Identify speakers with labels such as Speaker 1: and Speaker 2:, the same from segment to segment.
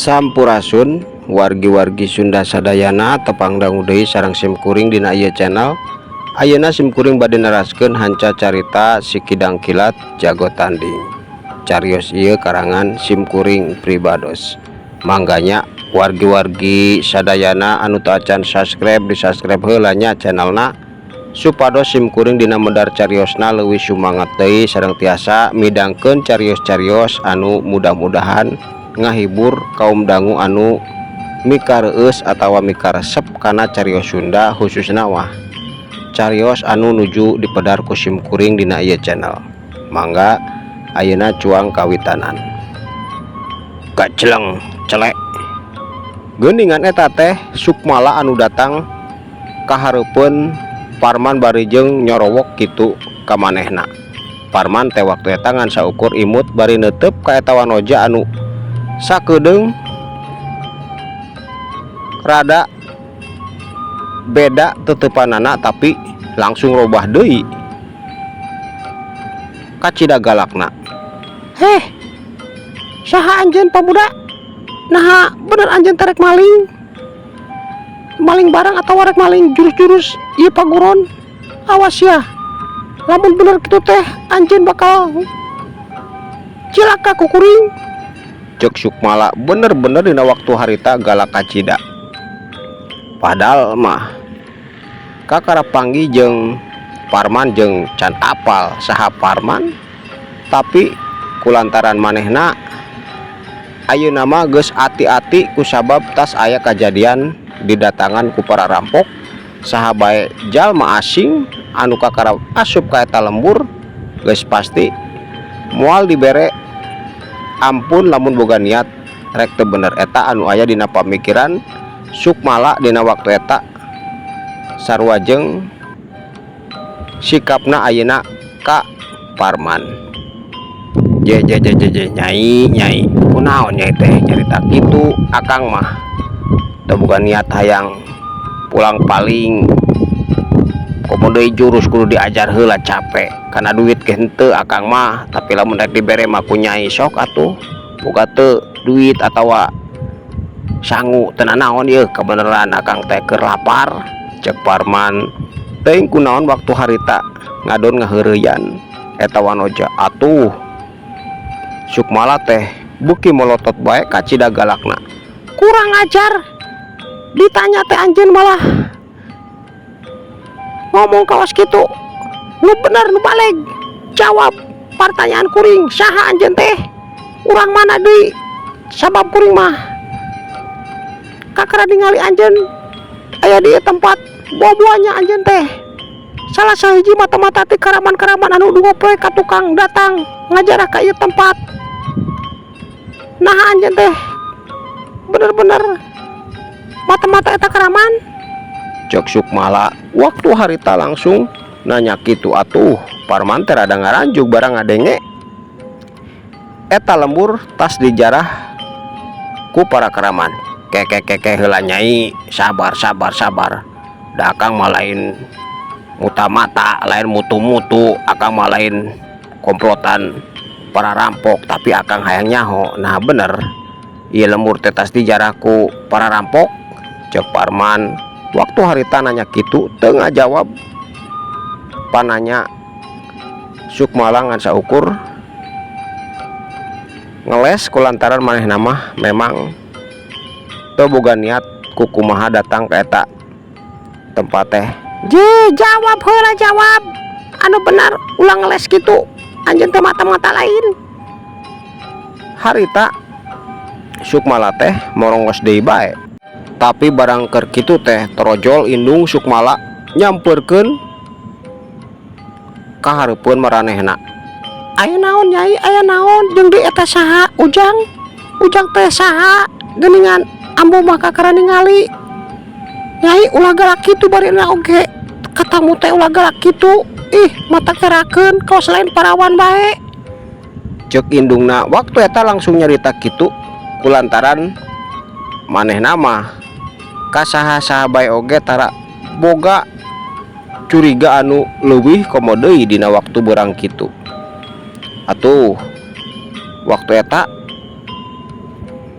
Speaker 1: Sampurasun wargi-wargi Sunda sadayana, tepang dangu deui sareng simkuring dina ieu channel. Ayeuna simkuring bade neraskeun hanca carita Si Kidang Kilat Jago Tanding. Carios ieu karangan simkuring pribados. Mangga nya, wargi-wargi sadayana anu teu acan subscribe, di subscribe heula nya channelna, supados simkuring dina medar cariosna leuwih sumangat deui sareng tiasa midangkeun carios-carios anu mudah-mudahan ngahibur kaum dangu anu mikareueus atawa mikaresep kana carios Sunda, khususna wah carios anu nuju dipedar ku simkuring dina ieu channel. Mangga ayeuna cuang kawitanan. Gaceleng celek geuningan eta teh Sukmala anu datang kahareupeun Parman bari jeung nyorowok kitu ka manehna. Parman teh waktu eta ngan saukur imut bari neuteup ka eta wanoja anu sakedeung rada beda teteupanana, tapi langsung robah deui kacida galakna. "Heh, saha anjeun, pamuda? Naha bener anjeun teh rek maling maling barang atau rek maling jurus-jurus ieu paguron? Awas ya, lamun bener kitu teh anjeun bakal cilaka ku kuring," cek Sukmala. Bener-bener dina waktu harita galak kacida, padahal mah kakara panggih jeung Parman jeung can apal saha Parman, tapi kulantaran manehna ayeuna mah geus ati-ati kusabab tas aya kajadian didatangan ku para rampok. Saha bae jalma asing anu kakara asup ka eta lembur geus pasti moal dibere ampun lamun boga niat rek teu bener. Eta anu aya dina pamikiran Sukmala dina waktu eta, sarua jeung sikapna ayeuna ka Parman. "Je je je je je, Nyai, Nyai, kunaon Nyai teh nyarita kitu? Akang mah teu boga niat hayang pulang paling. Komo deui jurus kudu diajar heula, capek. Kana duit ge henteu akang mah, tapi lamun rek dibere mah ku Nyai, sok atuh. Boga teu duit atawa sangu? Teu nanaon ieu, kabeneran akang teh keur lapar," cek Parman. Teuing kunaon waktu harita ngadon ngaheureuyan eta wanoja. Atuh Sukmala teh beuki molotot bae kacida galakna. "Kurang ajar, ditanya teh anjeun malah ngomong kawas kitu. Nu bener, nu baleg, jawab pertanyaan kuring. Saha anjeun teh, urang mana deui? Sabab kuring mah kakara ningali anjeun aya di tempat buah-buahnya. Anjeun teh salah sahiji mata-mata ti karaman-karaman anu ngopoe ka tukang datang ngajarah ka ieu tempat. Nah, anjeun teh bener-bener mata-mata eta karaman?" cek Sukmala. Waktu harita langsung nanya kitu, atuh Parman teh rada ngaranjug barang ngadenge eta lembur tas dijarah ku para karaman. "Keke keke heula, Nyai, sabar sabar sabar. Da akang mah lain muta-mata, lain mutu-mutu, akang mah lain komplotan para rampok, tapi akang hayang nyaho, nah bener ieu lembur teh tas dijarah ku para rampok?" cek Parman. Waktu harita nanya kitu teu ngajawab pananya Sukmala, ngan saukur ngeles kulantaran manehna mah memang Teu boga niat kukumaha datang ka eta tempat teh. Je, jawab heula, jawab anu benar, ulah ngeles kitu. Anjeun teh mata-mata lain? Harita Sukmala teh morongos deui bae, tapi barang keur kitu teh torojol indung Sukmala nyamperkeun ka hareupeun maranehna. Aya naon, Nyai? Aya naon? Jeung deui eta saha? Ujang, Ujang teh saha? Geuningan ambu mah kakara ningali. Nyai, ulah galak kitu. Barina oge katamu teh ulah galak kitu. Ih, mata kerakeun kawas lain parawan bae, cek indungna. Waktu eta langsung nyarita kitu kulantaran manehna mah ka saha-saha bae oge tara boga curiga anu leuwih, komo deui dina waktu beurang kitu. Atuh waktu eta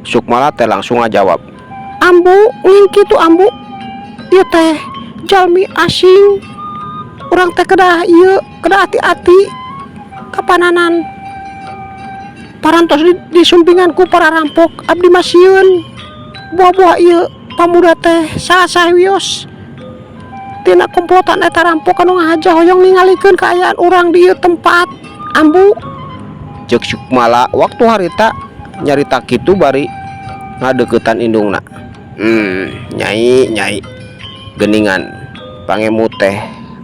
Speaker 1: Sukmala teh langsung ngajawab, "Ambu, nging kitu, ambu. Ieu teh jalmi asing. Urang teh kedah ieu, kedah hati-hati kapananan parantos disumpingan ku para rampok. Abdi mah sieun. Buah-buah ieu pamuda teh salah sawios tina komplotan eta rampok anu ngahaja hoyong ningalikeun kaayaan urang di ieu tempat, ambu," cek Sukmala waktu harita nyarita kitu bari ngadeukeutan indungna. Nyai, nyai, geuningan pangemut teh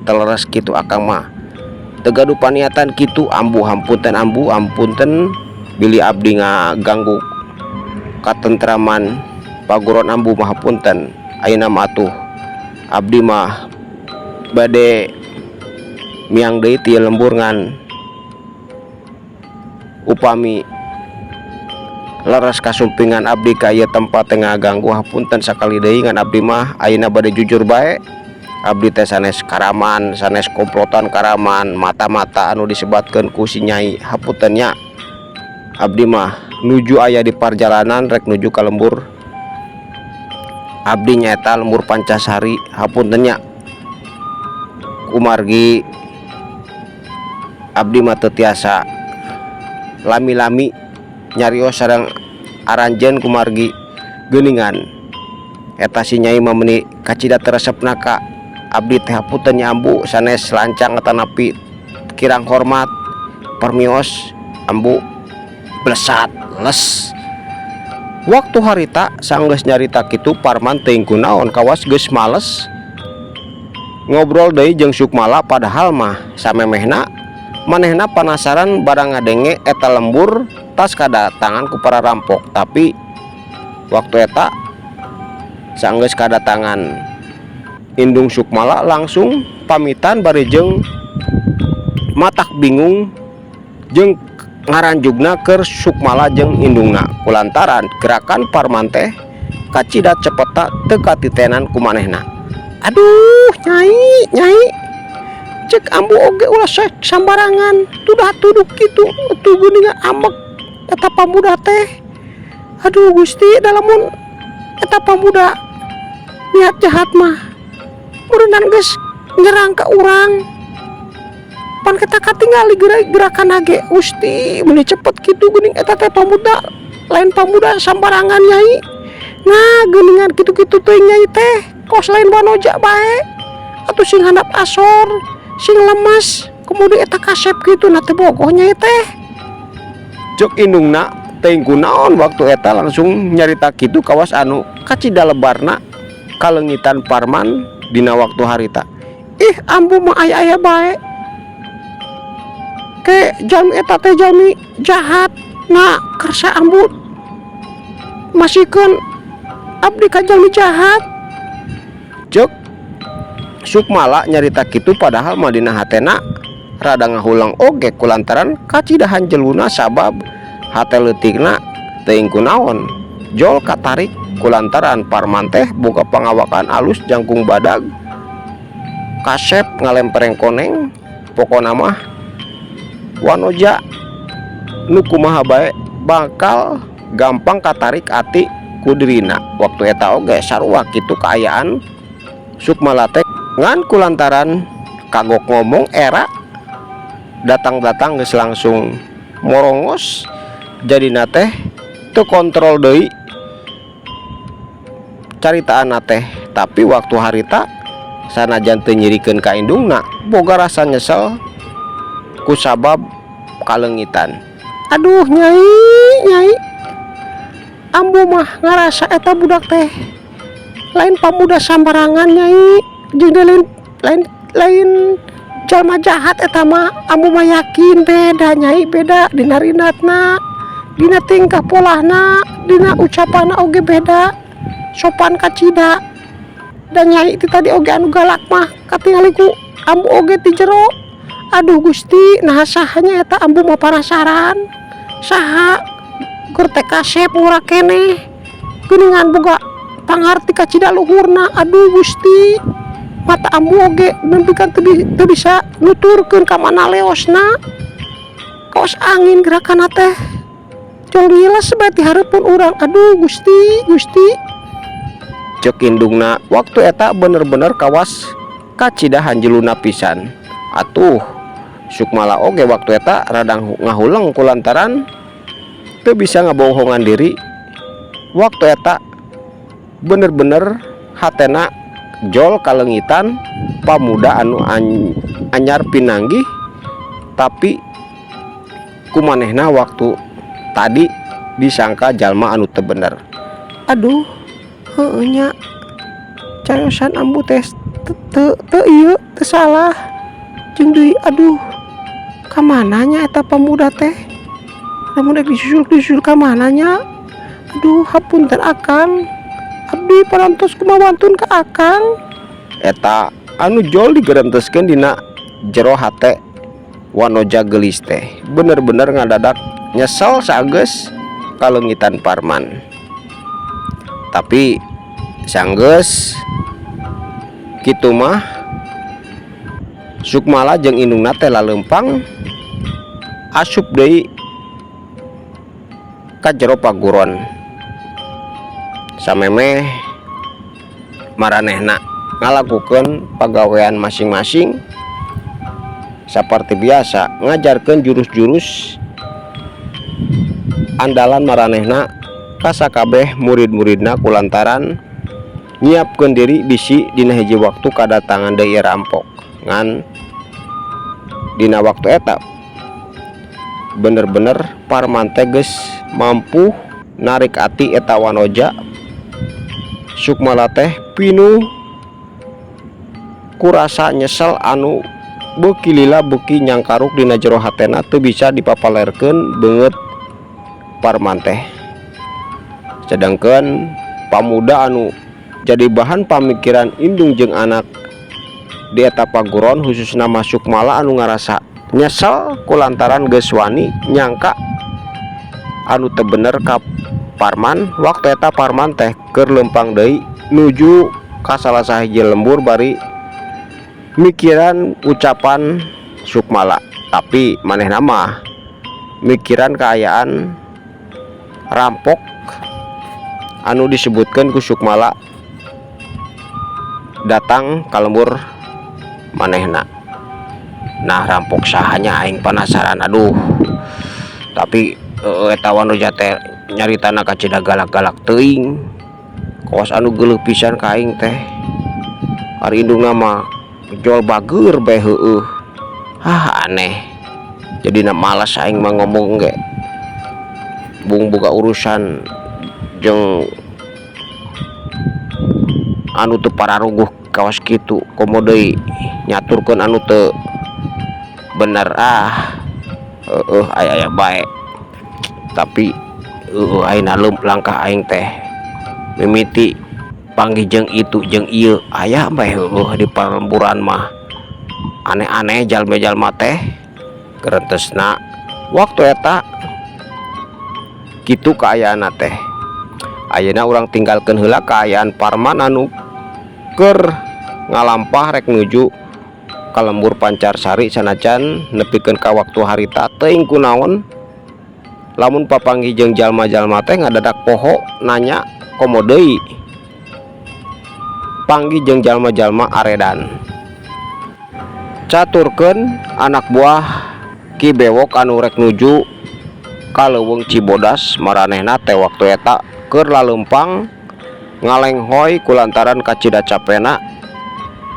Speaker 1: teu leres kitu. Akang mah teu gaduh paniatan kitu, ambu. Hampunten, ambu, ampunten bilih abdi ngaganggu katentraman paguron ambu mah, hapunten. Ayeuna mah atuh abdi mah bade miang deui ti lembur, ngan upami leres kasumpingan abdi ka ieu tempat teh ngaganggu, hapunten sakali deui. Ngan abdi mah ayeuna bade jujur bae, abdi teh sanes karaman, sanes komplotan karaman mata-mata anu disebatkeun ku si Nyai. Hapunten nya, abdi mah nuju aya di parjalanan rek nuju ka lembur abdi, nyaeta lembur Pancasari. Hapunten nya, kumargi abdi mah teu tiasa lami-lami nyarios sareng aranjeun, kumargi geuningan eta si Nyai mah meuni kacida teu resepna ka abdi teh. Hapunten nya, ambu, sanes lancang atanapi kirang hormat. Permios, ambu." Blesat les. Waktu harita sanggeus nyarita kitu, Parman teuing kunaon kawas geus males ngobrol deui jeung Sukmala, padahal mah samemehna manehna panasaran barang ngadenge eta lembur tas kadatangan ku para rampok. Tapi waktu eta sanggeus kadatangan indung Sukmala langsung pamitan bari jeung matak bingung jeung ngaranjugna keur Sukmala jeung indungna, kulantaran gerakan Parman teh kacida cepetna, teu katitenan ku manehna. "Aduh, Nyai, Nyai, cek ambu oge ulah sambarangan tudah tuduh kitu atuh. Geuningan ambek eta pamuda teh. Aduh Gusti, dalamun eta pamuda niat jahat mah meureunnan geus nyerang ka urang. Pan kita katingali gerakan ge, Gusti, meuni cepet kitu. Geuning eta teh pamuda lain pamuda sambarangan, Nyai. Nah, geuningan kitu-kitu teuing Nyai teh kos lain wanoja bae atuh, sing handap asor, sing lemes. Kemudian eta kasep kitu na teh bogoh Nyai teh," cek indungna. Teuing kunaon waktu eta langsung nyarita kitu, kawas anu kacida lebarna kaleungitan Parman dina waktu harita. "Ih, ambu mah aya-aya bae ke jalmi eta teh jalmi jahat. Nah, kersa ambu masihkeun abdi ka jalmi jahat," cek Sukmala nyarita kitu, padahal mah dina hatena rada ngahulang oge kulantaran kacida hanjeluna, sabab hate leutikna teuing kunaon jol katarik kulantaran Parman teh boga pangawakan alus, jangkung badag, kasep ngalempereng koneng. Pokona mah wanoja nu kumaha bae bakal gampang katarik ati ku dirina. Waktu eta oge sarua kitu kaayaan Sukmala teh, ngan kulantaran kagok ngomong, era datang-datang geus langsung morongos, jadina teh teu kontrol deui. Caritaanna teh, tapi waktu harita sanajan teu nyirikeun ka indungna, boga rasa nyesel kusabab kaleungitan. Aduh, Nyai, Nyai, ambu mah ngarasa eta budak teh lain pamuda sambarangan, Nyai, jeung deui lain lain lain jalma jahat. Eta mah ambu mah yakin beda, Nyai, beda dina rinatna, dina tingkah polahna, dina ucapanna oge beda, sopan kacida. Dan Nyai itu tadi oge anu galak mah katingali ku ambu oge ti jero. Aduh Gusti, nah saha nya eta? Ambu mah penasaran, saha keur teh kasep ngora keneh geuningan, boga pangarti kacida luhurna. Aduh Gusti, mata ambu oge nepi ka teu bisa nuturkeun ka mana leosna, kawas angin gerakanna teh, jol ngiles bae ti hareupeun urang. Aduh Gusti, Gusti,
Speaker 2: Cek indungna waktu eta bener-bener kawas kacida hanjeluna pisan. Atuh Sukmala oge waktu eta rada ngahuleng kulantaran teu bisa ngabohongan diri. Waktu eta bener-bener hatena jol kaleungitan pamuda anu anyar pinanggih, tapi kumanehna waktu tadi disangka jalma anu teu bener.
Speaker 1: Aduh, heueuh nya, cariosan ambu teh teu teu ieu teu salah. Jeung deui, aduh, ka mana nya eta pamuda teh? Lamun rek disusul, disusul ka mana nya? Aduh, hapunten Akang, abdi parantos kumaha wantun ka Akang.
Speaker 2: Eta anu jol digerenteskeun dina jero hate wanoja geulis teh, bener-bener ngadadak nyesel sageus kaleungitan Parman. Tapi sanggeus kitu mah, Sukmala jeung indungna teh laleumpang asup deui ka jero paguron. Samemeh maranehna ngalakukeun pagawean masing-masing saperti biasa, ngajarkeun jurus-jurus andalan maranehna ka sakabeh murid-muridna kulantaran nyiapkeun diri bisi dina hiji waktu kadatangan deui rampok. Ngan dina waktu eta bener-bener Parman teh geus mampu narik ati eta wanoja. Sukmala teh pinuh kurasa nyesel anu beuki lila beuki nyangkaruk dina jero hatena, teu bisa dipapalerkeun beungeut Parman teh. Sedangkan pamuda anu jadi bahan pamikiran indung jeung anak di eta paguron, khususna mah Sukmala anu ngarasa nyesel kulantaran geus wani nyangka anu teu bener ka Parman, waktu eta Parman teh keur leumpang deui nuju ka salah sahiji lembur bari mikiran ucapan Sukmala. Tapi manehna mah mikiran kaayaan rampok anu disebutkan ku Sukmala datang ka lembur manehna. Nah, rampok saha nya? Aing penasaran. Aduh, tapi eta wanoja teh nyaritana kacida galak-galak teuing, kawas anu geuleuh pisan ka aing teh. Ari indungna mah jol bageur bae heueuh. Ah, aneh, jadina malas aing mah ngomong ge, bung boga urusan jeung anu teu pararuguh kawas kitu, komo deui nyaturkeun anu teu bener. Ah, heueuh, aya-aya bae. Tapi heueuh, ayeuna langkah aing teh mimiti panggih jeung itu jeung ieu, aya bae heueuh di palemburan mah, aneh-aneh jalma-jalma teh gerentesna. Waktu eta kitu kaayaanna teh. Ayeuna urang tinggalkeun heula kaayaan Parman anu keur ngalampah rek nuju ka lembur Pancarsari, sanajan nepikeun ka waktu harita teuing kunaon lamun papanggih jeung jalma-jalma teh ngadadak poho nanya, komo deui panggih jeung jalma-jalma aredan. Caturkeun anak buah Ki Bewok anu rek nuju ka Leuweung Cibodas, maranehna teh waktu eta keur laleumpang. Ngalenghoy kulantaran kacida capena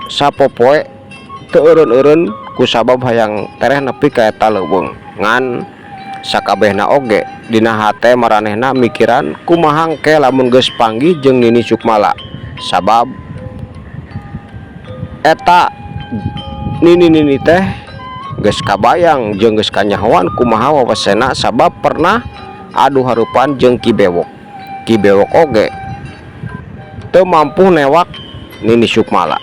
Speaker 2: sapopoe teu eureun-eureun kusabab hayang tereh nepi ka eta leuweung. Ngan sakabehna oge dina hate maranehna mikiran kumaha engke lamun geus panggih jeung Nini Sukmala, sabab eta nini-nini teh geus kabayang jeung geus kanyahoan kumaha wawasena, sabab pernah adu hareupan jeung Ki Bewok. Ki Bewok oge teu mampu newak Nini Sukmala.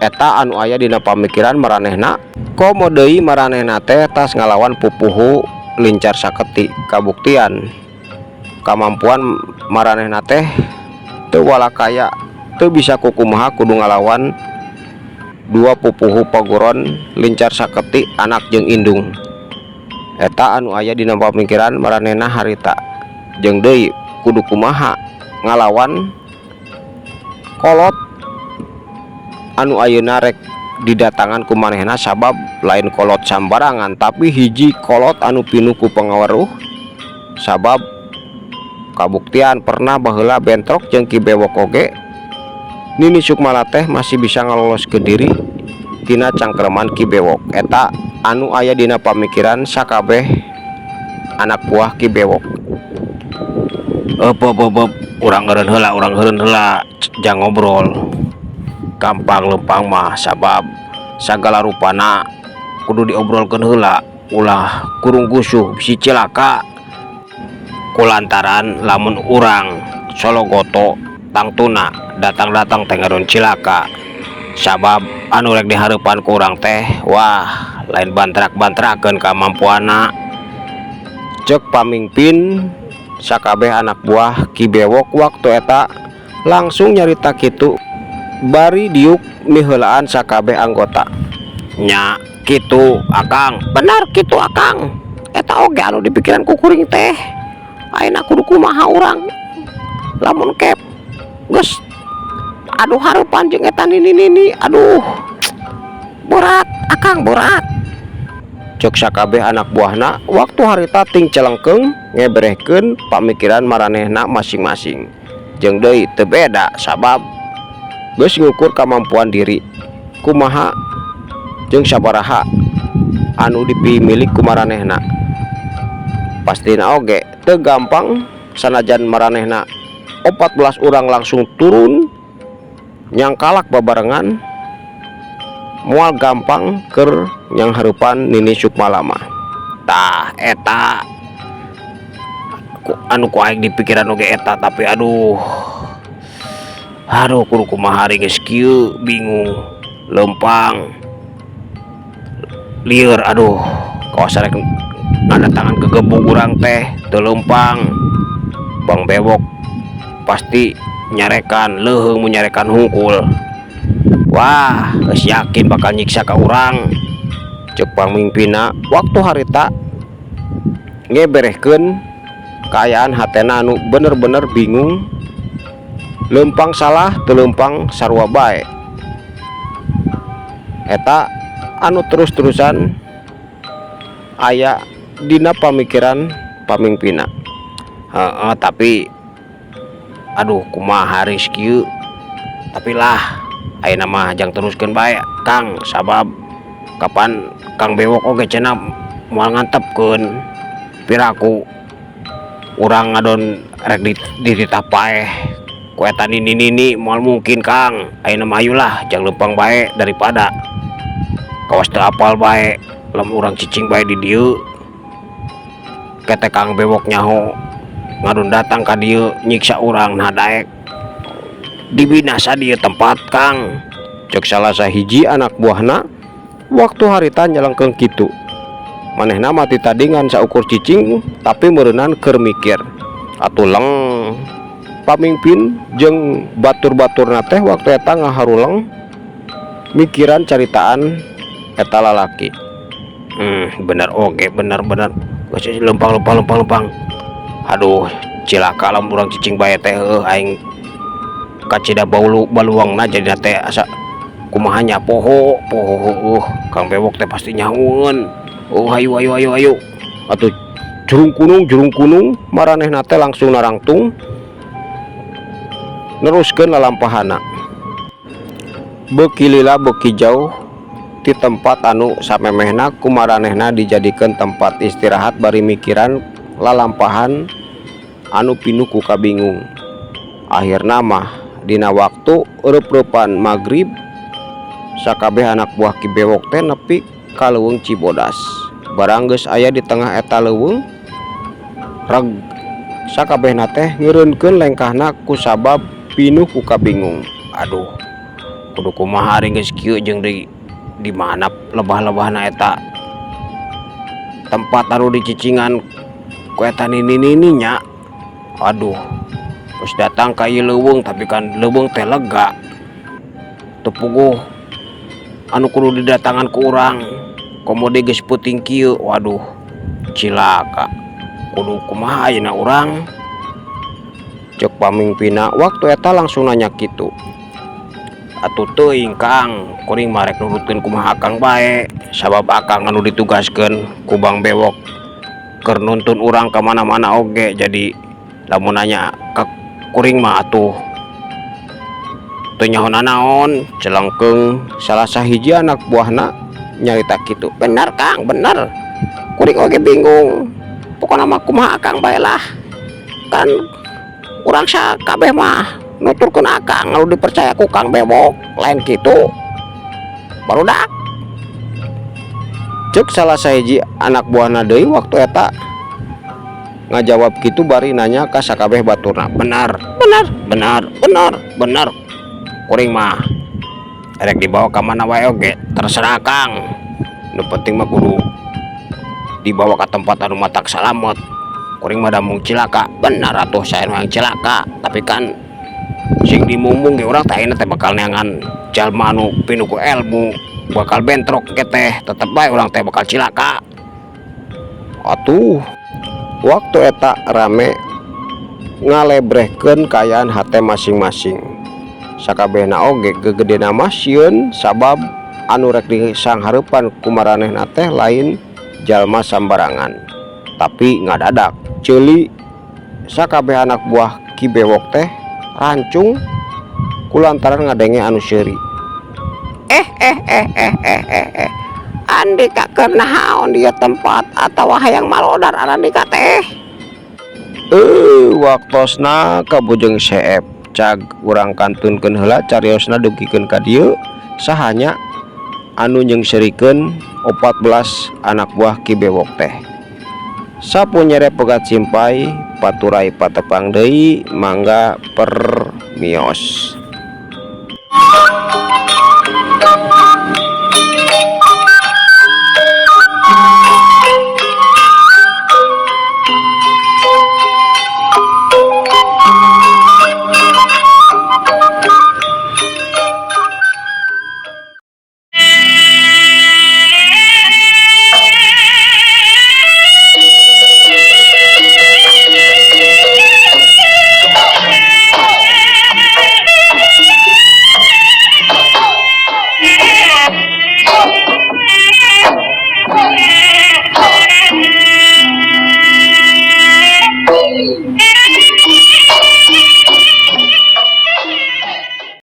Speaker 2: Eta anu aya dina pamikiran maranehna, komo deui maranehna teh tas ngalawan pupuhu Lincar Saketi. Kabuktian kamampuan maranehna teh teu walakaya, teu bisa kukumaha kudu ngalawan dua pupuhu paguron Lincar Saketi, anak jeung indung. Eta anu aya dina pamikiran maranehna harita, jeung deui kudu kumaha ngalawan kolot anu ayeuna rek didatangan ku manehna, sabab lain kolot sambarangan, tapi hiji kolot anu pinuh ku pangaweruh, sabab kabuktian pernah baheula bentrok jeung Ki Bewok oge Nini Sukmala teh masih bisa ngaloloskeun diri tina cangkreman Ki Bewok. Eta anu aya dina pamikiran sakabeh anak buah Ki Bewok.
Speaker 3: Eup eup eup, eup. Urang eureun heula, urang eureun heula, jang ngobrol. Gampang lempang mah, sabab sagala rupana kudu diobrolkeun heula, ulah kurung gusuh bisi cilaka. Kulantaran lamun urang sologoto tangtuna datang-datang teh ngadon cilaka, sabab anu rek dihareupan ku urang teh, wah, lain bantrak-bantrakeun kamampuanna,
Speaker 2: cek pamingpin sakabeh anak buah Ki Bewok. Waktu eta langsung nyarita kitu bari diuk miheulaan sakabeh anggota.
Speaker 3: Nya kitu, Akang.
Speaker 1: Bener kitu, Akang. Eta oge anu dipikiran ku kuring teh. Ayeuna kudu kumaha urang lamun kep geus adu hareupan jeung eta nini-nini? Aduh, berat, Akang, berat,
Speaker 2: cek sakabeh anak buahna waktu harita ting celengkeung ngeberehkeun pamikiran maranehna masing-masing. Jeung deui teu beda, sabab geus ngukur kamampuan diri kumaha jeung sabaraha anu dipimilik ku maranehna. Pastina oge teu gampang, sanajan maranehna 14 urang langsung turun nyangkalak babarengan, moal gampang keur nyanghareupan Nini Sukmala mah.
Speaker 3: Tah, eta ku, anu ku aing dipikiran oge eta, tapi aduh, aduh, kudu kumaha ari geus kieu? Bingung, lempang, lieur. Aduh, kawas rek ngadatangan kegebug urang teh teu lempang. Bang Bewok pasti nyarekan leuheung, mu nyarekan hungkul. Wah, geus yakin bakal nyiksa ka urang,
Speaker 2: cek pamimpinna waktu harita ngeberehkeun kaayaan hatena anu bener-bener bingung, lempang salah teu lempang sarua bae. Eta anu terus-terusan aya dina pamikiran pamimpinna.
Speaker 3: Heeh, tapi aduh, kumaha geus kieu? Tapi lah, ayeuna mah jang teruskeun bae, Kang, sabab kapan Kang Bewok oge cenah moal ngantepkeun. Piraku urang ngadon rek dititah paeh ku eta nini-nini, moal mungkin, Kang. Ayeuna mah hayulah jang lempang bae, daripada kawas teu apal bae. Lamun urang cicing bae di dieu, kete Kang Bewok nyaho ngadon datang ka dieu nyiksa urang. Nah, daek dibinasa dieu tempat, Kang,
Speaker 2: cek salah sahiji anak buahna waktu harita nyelengkeung kitu. Manehna mah ti tadi ngan saukur cicing, tapi meureunan keur mikir atuh. Leng pamimpin jeung batur-baturna teh waktu eta ngaharuleng mikiran caritaan eta lalaki.
Speaker 3: Bener oge, bener, bener. Geus, lempang, lempang, lempang, lempang. Aduh, cilaka lamun urang cicing bae teh. Heuh, aing kacida baulu baluangna jadina teh asa kumaha nya, poho poho. Heueuh, Kang Bewok teh pasti nyahoeun. Oh, hayu, hayu, hayu, hayu.
Speaker 2: Atuh jurung kunung jurung kunung maranehna teh langsung narangtung. Neruskeun lalampahana. Beuki lila beuki jauh ti tempat anu samemehna ku maranehna dijadikeun tempat istirahat bari mikiran lalampahan anu pinuh ku kabingung. Akhirna mah dina waktu eureupeupan magrib sakabeh anak buah Ki Bewok teh nepi ka Leuweung Cibodas. Barang geus aya di tengah eta leuweung, reg sakabehna teh ngeureunkeun lengkahna kusabab pinuh ku kabingung. Aduh, kudu kumaha ari geus kieu jeung di mana lebah-lebahna eta tempat anu dicicingan ku eta nini-nini nya. Aduh, geus datang ka ieu leuweung, tapi kan leuweung teh lega, teu puguh anu kudu didatangan ku urang, komo deui geus peuting kieu. Waduh, cilaka, kudu kumaha ayeuna urang? Ceuk pamingpinna waktu eta langsung nanya kitu. Atuh teuing, Kang, kuring mah rek nurutkeun kumaha Akang bae, sabab Akang anu ditugaskeun ku Bang Bewok keur nuntun urang ka mana-mana oge. Jadi lamun nanya ka kuring mah atuh teu nyaho nanaon, celengkeung salah sahiji anak buahna nyarita kitu. Bener, Kang, bener, kuring oge bingung. Pokona mah kumaha Akang bae lah, kan urang sakabeh mah nuturkeun Akang anu dipercaya ku Kang Bewok, lain kitu, barudak? Ceuk salah sahiji anak buahna deui waktu eta ngajawab kitu bari nanya ka sakabeh baturna. Benar, benar, benar, benar, benar. Kuring mah erek dibawa ka mana wae oge terserah Kang, nu penting mah kudu dibawa ka tempat anu matak salamet. Kuring mah da embung cilaka. Benar atuh, saya nu yang cilaka, tapi kan sing dimumbung ge urang teh ayeuna teh bakal neangan jalma anu pinuh ku ilmu, bakal bentrok ke teh, tetep bae urang teh bakal cilaka. Atuh waktu eta rame ngalebrehkeun kaayaan hate masing-masing, sakabehna oge gegedena mah sieun sabab anu rek disanghareupan ku maranehna teh lain jalma sambarangan. Tapi ngadadak ceuli sakabeh anak buah Ki Bewok teh rancung kulantaran ngadenge anu seuri.
Speaker 1: Eh eh eh eh eh eh eh, andika keur naon di tempat atawa hayang malodar arandika teh?
Speaker 2: Eh, waktosna kabujeng seep, cag urang kantunkeun heula cariosna dugikeun ka dieu. Saha nya anu nyeungseurikeun 14 anak buah Ki Bewok teh? Sapu nyere pegat simpay paturay patepang deui, mangga permios.